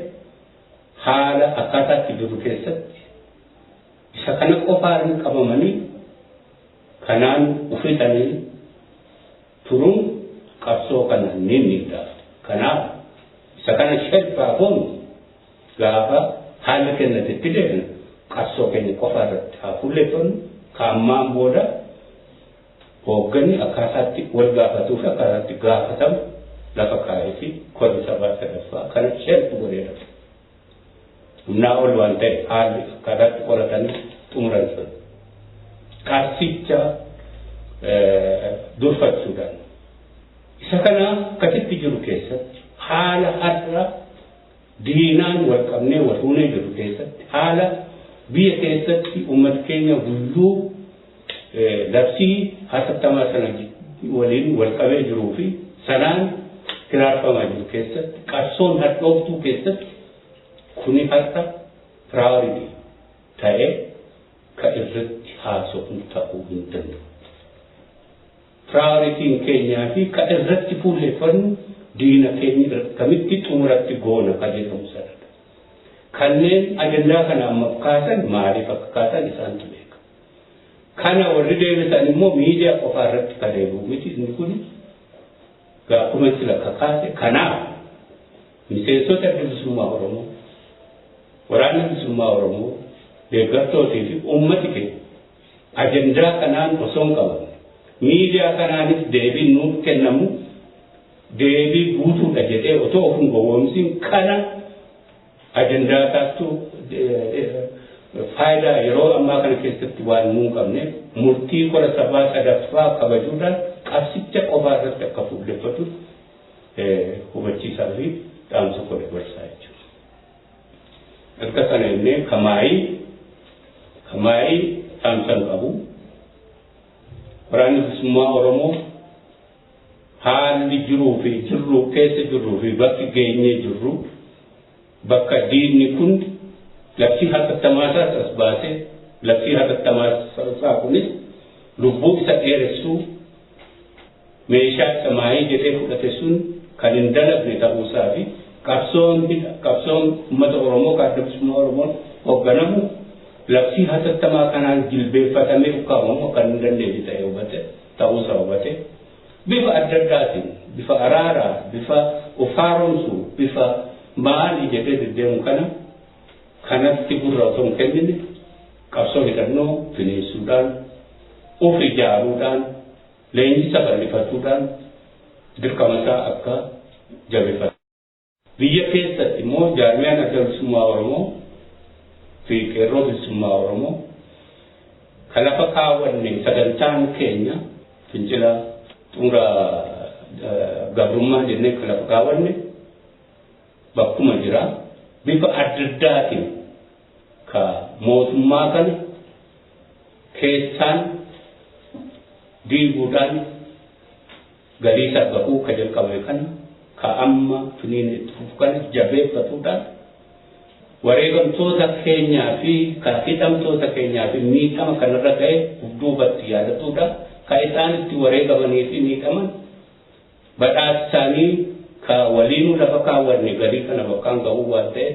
haala akkaataatti jiru keessatti isa kana qofaan qabamanii kanaan uffisanii turuun qabsoo kana ni miidha. Kanaaf isa kana shelfaa goonu gaafa haalli kennatetti deemnu qabsoo keenya qofa irratti haa fuulleffannu kaammaan booda hoogganni akkaataatti wal gaafatuu fi akkaataatti gaafatamu lafa kaa'ee fi korri sabaa sadaffaa kana shelfu godhee lafa. Humnaa ol waan ta'e haalli akkaataatti qoratanii xumuran sun. Qabsicha durfachuudhaan isa kana akkasitti jiru keessatti haala har'a diinaan wal qabnee wal fuunee jiru keessatti haala biyya keessatti uummata keenya guyyuu labsii hatattamaa sana waliin wal qabee jiruu fi sanaan hiraarfamaa jiru keessatti qabsoon hadhooftuu keessatti kuni har'a priority ta'ee ka irratti haasofnu ta'uu hin danda'u. Prioritiin keenyaa fi ka irratti fuulleeffannu diina keenya kamitti xumuratti goona ka jedhamu sanadha. Kanneen ajandaa kana ammaaf kaasan maaliif akka kaasan isaantu beeka. Kana warri deebisan immoo miidiyaa qofaa irratti ka deebi'u miti inni kun akkuma sila kakaase. Kanaaf miseensota Adda Bilisummaa Oromoo, Waraana Bilisummaa Oromoo, deeggartootii fi uummati keenya ajandaa kanaan osoo hin qabamne miidiyaa kanaanis deebiin nuuf kennamu deebii guutuudha jedhee otoo of hin gowwoomsin kana ajandaa taattu faayidaa yeroo ammaa kana keessatti waan nuu qabneef murtii kora sabaa sadaffaa kabajuudhaan qabsicha qofaa irratti akka fuulleffatu hubachiisaa fi dhaamsa koo dabarsaa jechuudha. Akka kana jennee kamaayii dhaamsan qabu. Waraanni Bilisummaa Oromoo haalli jiruu fi jirru keessa jirruu fi bakki geenyee jirru bakka diinni kun labsii hatattamaa isaas as baasee labsii hatattamaa isaa kunis lubbuu isa dheeressuu meeshaa isa maayii jedhee fudhate sun kan hin dalagne ta'uusaa fi qabsoon uummata Oromoo kan Adda Bilisummaa Oromoon hoogganamu labsii hatattamaa kanaan jilbeeffatamee ukkaamamu kan hin dandeenye ta'e hubate ta'uusaa hubate bifa adda addaatiin, bifa araaraa, bifa of haaromsuu, bifa maali jedhee deddeemu kana kanatti gurra otoo hin kennine qabsoo hidhannoo finiinsuudhaan, of ijaaruudhaan, leenjisa bal'ifachuudhaan dirqama isaa akka jabeeffatu. Biyya keessatti immoo jaarmiyaan Adda Bilisummaa Oromoo fi Qeerroo Bilisummaa Oromoo ka lafa kaawwanne sagantaan keenya fincila xumura gabrummaa jennee ka lafa kaawwanne bakkuma jira, bifa adda addaatiin ka mootummaa kana keessaan diiguudhaan galii isaa gahuu ka jalqabe kana ka amma finiin itti fufu kana jabeeffatuudhaan wareegamtoota keenyaa fi ka hidhamtoota keenyaa fi miidhama kanarra ga'e duubatti yaadatuudhaan ka isaan itti wareegamanii fi miidhaman badhaasa isaanii ka waliinuu lafa kaawwanne galii kana bakkaan gahuu waan ta'e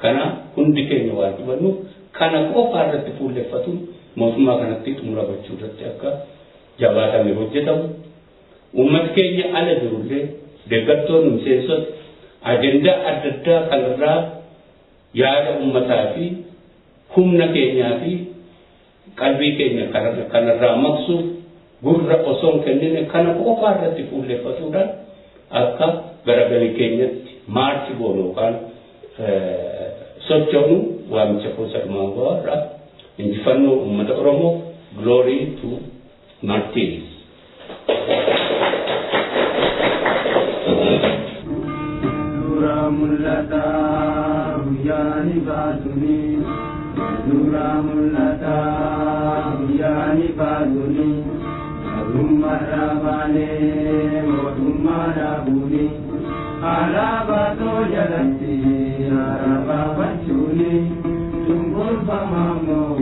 kana hundi keenya waan hubannu kana qofaa irratti fuulleffatuun mootummaa kanatti xumura gochuu irratti akka jabaatamee hojjetamu. Uummati keenya ala jirullee deeggartoonni, miseensota ajandaa adda addaa kanarraa yaada uummataa fi humna keenyaa fi qalbii keenya kanarraa maqsuuf gurra osoo hin kennine kana qofaa irratti fuulleffatuudhaan akka garagalii keenyatti maarchi goonu yookaan sochoonu waamicha kuusa dhumaan irraa. Injifannoo uummata Oromoo, glory to martyrs. Dura mul'ataa guyyaani baatuni, dura mul'ataa guyyaani baatuni, gabrummaadhaa baanee mootummaa dhaabuuni, alaabaa too jalatti alaabaa bachuuni, cunqurfamaa moo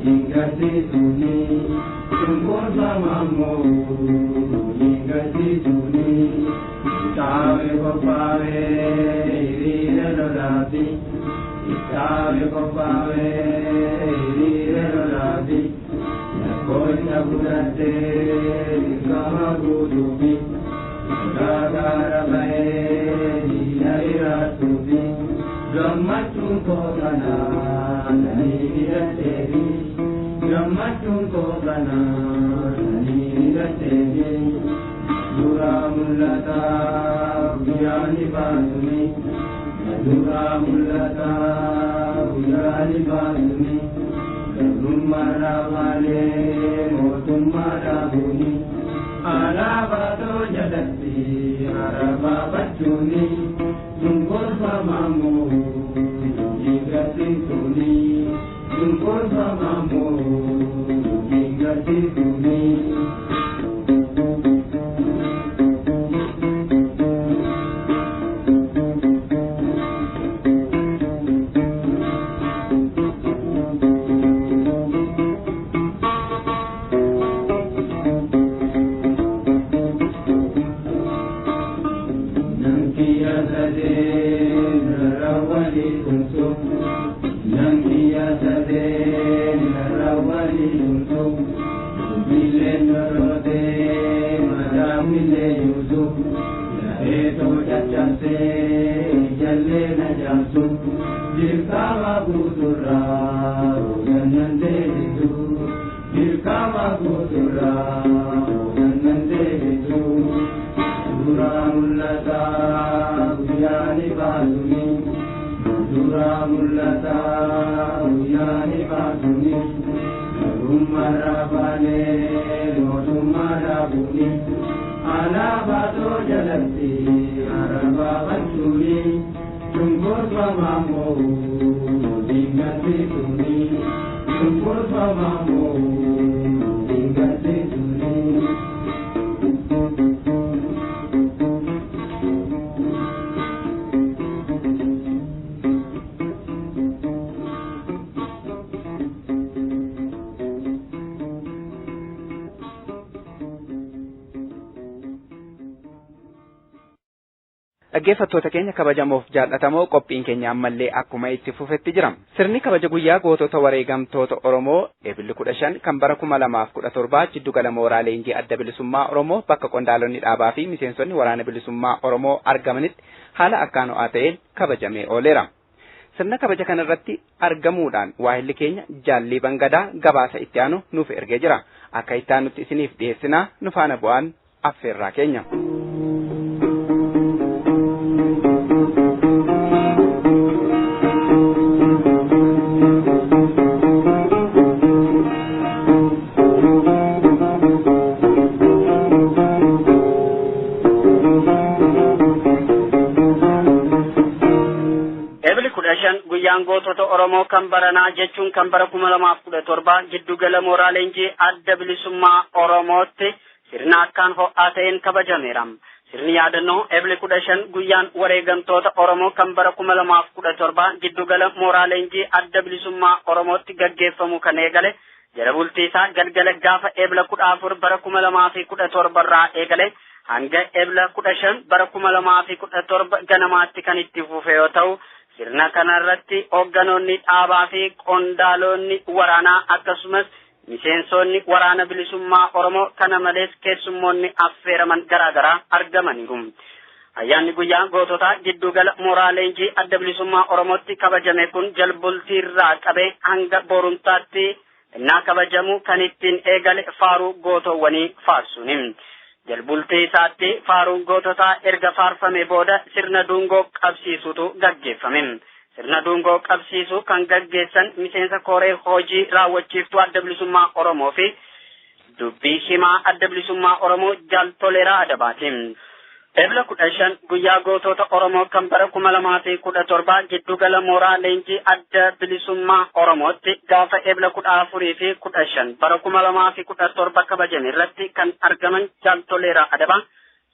hin gaddisuuni, cunqurfamaa moo hin gaddisuuni. Ittaawe qophaa'e hiriira lolaafi, ittaawe qophaa'e hiriira lolaafi, lakkoofsa fudhattee dirqama guutuufi, gaagaara ba'ee diina hiraatuufi, gammachuun koo kanaa nanii hidhatteefi, gammachuun koo kanaa nanii hidhatteefi. Dura mul'ataa guyyaani baatuni, dura mul'ataa guyyaani baatuni. Gabrummaarraa malee mootummaa dhaabuuni. Alaabaa too jalatti arabaa bachuuni. Cunqurfamaa dingarsiisuuni. Cunqurfamaa dingarsiisuuni. Dhaggeeffattoota keenya kabajamoof jaallatamoo qophiin keenya ammallee akkuma itti fufetti jira. Sirni kabaja guyyaa gootota wareegamtoota Oromoo Eebilli 15 kan bara 2017 jiddugala mooraa leenjii adda bilisummaa Oromoo bakka qondaalonni dhaabaa fi miseensonni waraana bilisummaa Oromoo argamanitti haala akkaan ho'aa ta'een kabajamee ooleera. Sirna kabaja kanarratti argamuudhaan waahilli keenya Jaallii Bangadaa gabaasa itti aanu nuuf ergee jira. Akka itti aanutti isiniif dhiyeessinaa nu faana bu'aan affeerraa keenya. Guyyaan gootota Oromoo kan baranaa jechuun kan bara 2017 jiddugala mooraa leenjii adda bilisummaa Oromootti sirna akkaan ho'aa ta'een kabajameera. Sirni yaadannoo Eebile 15 guyyaan wareegamtoota Oromoo kan bara 2017 jiddugala mooraa leenjii adda bilisummaa Oromootti gaggeeffamu kan eegale jala bultii isaa galgala gaafa Eebile 14 bara 2017 irraa eegale hanga Eebile 15 bara 2017 ganamaatti kan itti fufe yoo ta'u, sirna kanarratti hoogganoonni dhaabaa fi qondaalonni waraanaa akkasumas miseensonni waraana bilisummaa Oromoo kana malees keessummoonni affeeraman garaagaraa argamaniiru. Ayyaanni guyyaa goototaa jiddugala mooraa leenjii adda bilisummaa Oromootti kabajame kun jalbultiirraa qabee hanga borumtaatti innaa kabajamu kan ittiin eegale faaruu gootowwanii faarsuuni. Jalbultii isaatti faaruun goototaa erga faarfame booda sirna dungoo qabsiisutu gaggeeffame. Sirna dungoo qabsiisuu kan gaggeessan miseensa koree hojii raawwachiiftuu adda bilisummaa Oromoo fi dubbii himaa adda bilisummaa Oromoo Jaal Toleeraa Adabaati. Eebila 15 guyyaa gootota Oromoo kan bara 2017 jiddugala mooraa leenjii adda bilisummaa Oromootti gaafa Eebila 14 fi 15 bara 2017 kabajame irratti kan argaman Jaal Toleeraa Adabaa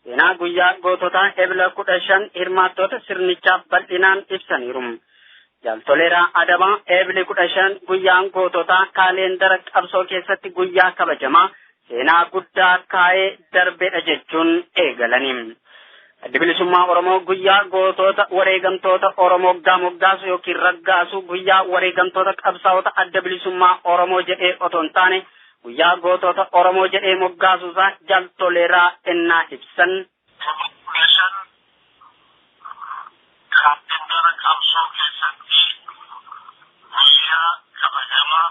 seenaa guyyaa goototaa Eebila 15 hirmaattoota sirnichaaf bal'inaan ibsaniiru. Jaal Toleeraa Adabaa Eebili 15 guyyaan goototaa kaaleendara qabsoo keessatti guyyaa kabajamaa seenaa guddaa kaa'ee darbedha jechuun eegalani. Addi bilisummaa Oromoo guyyaa gootota wareegamtoota Oromoo moggaasu yookiin raggaasu guyyaa wareegamtoota qabsaa'ota adda bilisummaa Oromoo jedhee otoo hin taane guyyaa gootota Oromoo jedhee moggaasuusaa Jaal Toleeraa ennaa ibsan. Kaaleendara qabsoo keessatti guyyaa kabajamaa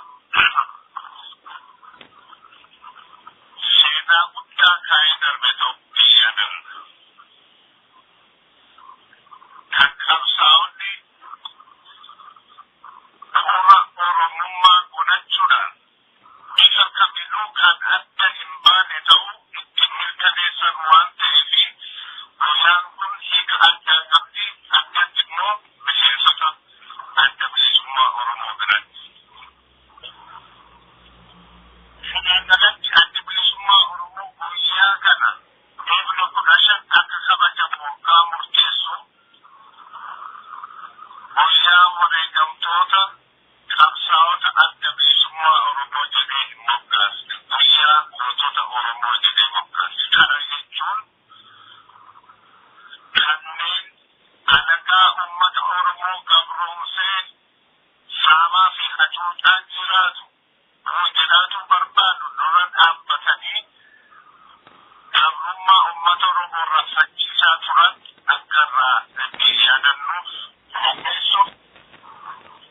seenaa guddaa kaa'ee darbe ta'uu yaadamu. Kan qabsaa'onni bu'uura Oromummaa godhachuudhaan bilisummaa Oromoo biratti. Kanaan alatti addi bilisummaa Oromoo guyyaa kana Ebla 15 akka kabajamu waggaa murteessu guyyaa wareegamtoota qabsaa'ota adda bilisummaa Oromoo jedhee hin moggaasne, guyyaa gootota Oromoo jedhee moggaasne. Kana jechuun kanneen alagaa uummata Oromoo gabroomsee saamaa fi hacuucaa jiraatu jiraatu barbaadu dura dhaabbatanii gabrummaa uummata Oromoo irraa faccisaa turan akka irraa ittiin yaadannuuf qopheessuuf,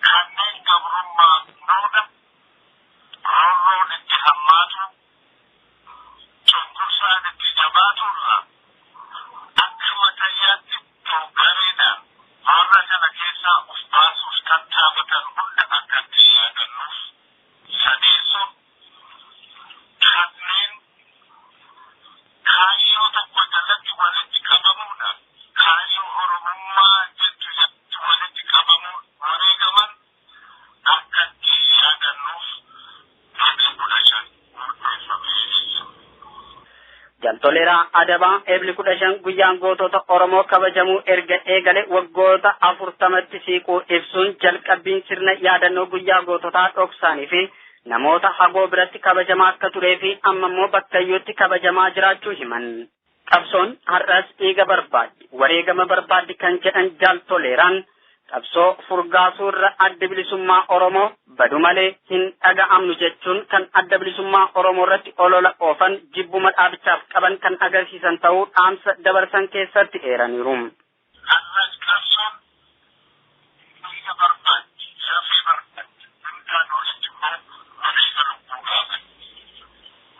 kanneen gabrummaa booda roorroon itti hammaatu, cunqursaan itti jabaatu irraa akka matayyaatti gareedhaan warra kana keessaa of baasuuf tattaafatan hunda akka ittiin yaadannuuf, sadeessuun kanneen kaayyoo tokko jalatti walitti qabamuudhaan kaayyoo Oromummaa jettu jalatti walitti qabamuun wareegaman akka ittiin yaadannuuf Ebla 15 murteeffamee jechuudha. Jaal Toleeraa Adabaa Ebli 15 guyyaan gootota Oromoo kabajamuu erga eegale waggoota 40tti siiquu ibsuun jalqabbiin sirna yaadannoo guyyaa goototaa dhoksaanii fi namoota hagoo biratti kabajamaa akka turee fi amma immoo bakkayyootti kabajamaa jiraachuu himan. Qabsoon har'as dhiiga barbaaddi, wareegama barbaaddi kan jedhan Jaal Toleeraan qabsoo furgaasuu irra adda bilisummaa Oromoo badu malee hin dhaga'amnu jechuun kan adda bilisummaa Oromoo irratti olola oofan jibbuma dhaabichaaf qaban kan agarsiisan ta'uu dhaamsa dabarsan keessatti eeraniiru. Har'as qabsoon dhiiga barbaaddi, lafee barbaaddi, hundaan olitti immoo wareega lubbuu gaafatti.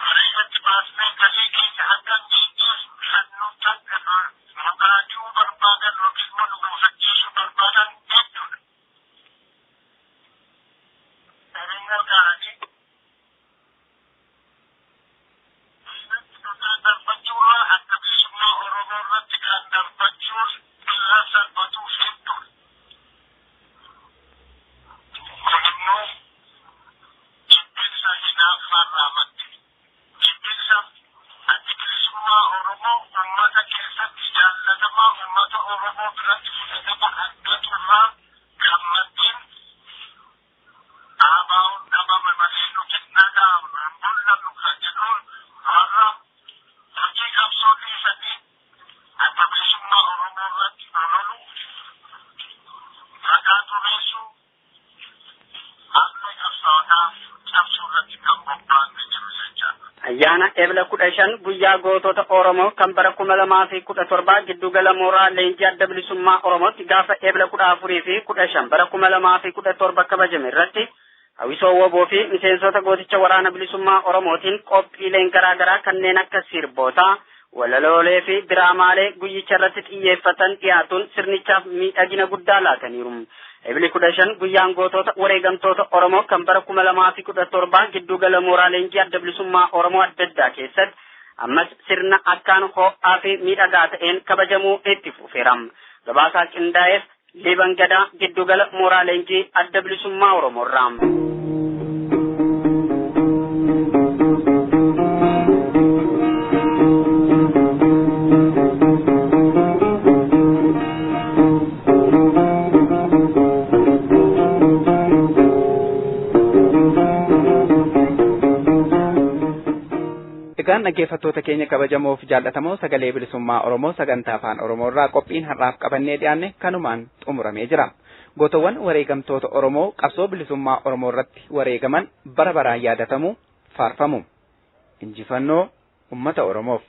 Wareegatti baasnee galii keenya akka hin geenyeef kan nu gaachuu barbaadan yookiin immoo nu gonfachiisuu barbaadan hedduudha. Oromoo ta'anii diinatti dhugaa darbachuurraa adda bilisummaa Oromoo irratti kan darbachuun irra salphatuuf hedduudha. Kun immoo jibbinsa hinaaffaarraa madde. Jibbinsa addi bilisummaa Oromoo uummata keessatti jaallatamaa uummata Oromoo biratti fudhatama argaturraa kan maddeen dhaabaa'uun dhabame malee nuti hin dhaga'amnu hin mul'annu kan jedhuun warra hojii qabsoo dhiisanii adda bilisummaa Oromoo irratti ololu, ragaa xureessuu, haalli qabsaa'otaa cabsuu irratti kan bobba'an jiru jechaadha. Ayyaana Ebla 15 guyyaa gootota Oromoo kan bara 2017 giddugala mooraa leenjii adda bilisummaa Oromootti gaafa Ebla 14 fi 15 bara 2017 kabajame irratti hawwisoo woboo fi miseensota gooticha waraana bilisummaa Oromootiin qophiileen garaa garaa kanneen akka sirbootaa, walaloolee fi diraamaalee guyyicha irratti xiyyeeffatan dhiyaatuun sirnichaaf miidhagina guddaa laataniiru. Ebli 15 guyyaan gootota wareegamtoota Oromoo kan bara 2017 giddugala mooraa leenjii adda bilisummaa Oromoo adda addaa keessatti ammas sirna akkaan ho'aa fi miidhagaa ta'een kabajamuu itti fufeera. Gabaasaa qindaa'eef Liban Gadaa giddugala mooraa leenjii adda bilisummaa Oromoo irraa. Egaan dhaggeeffattoota keenya kabajamoof jaallatamoo sagalee bilisummaa Oromoo sagantaa afaan Oromoo irraa qophiin har'aaf qabannee dhiyaanne kanumaan xumuramee jira. Gootowwan wareegamtoota Oromoo qabsoo bilisummaa Oromoo irratti wareegaman bara baraan yaadatamu faarfamu. Injifannoo uummata Oromoof.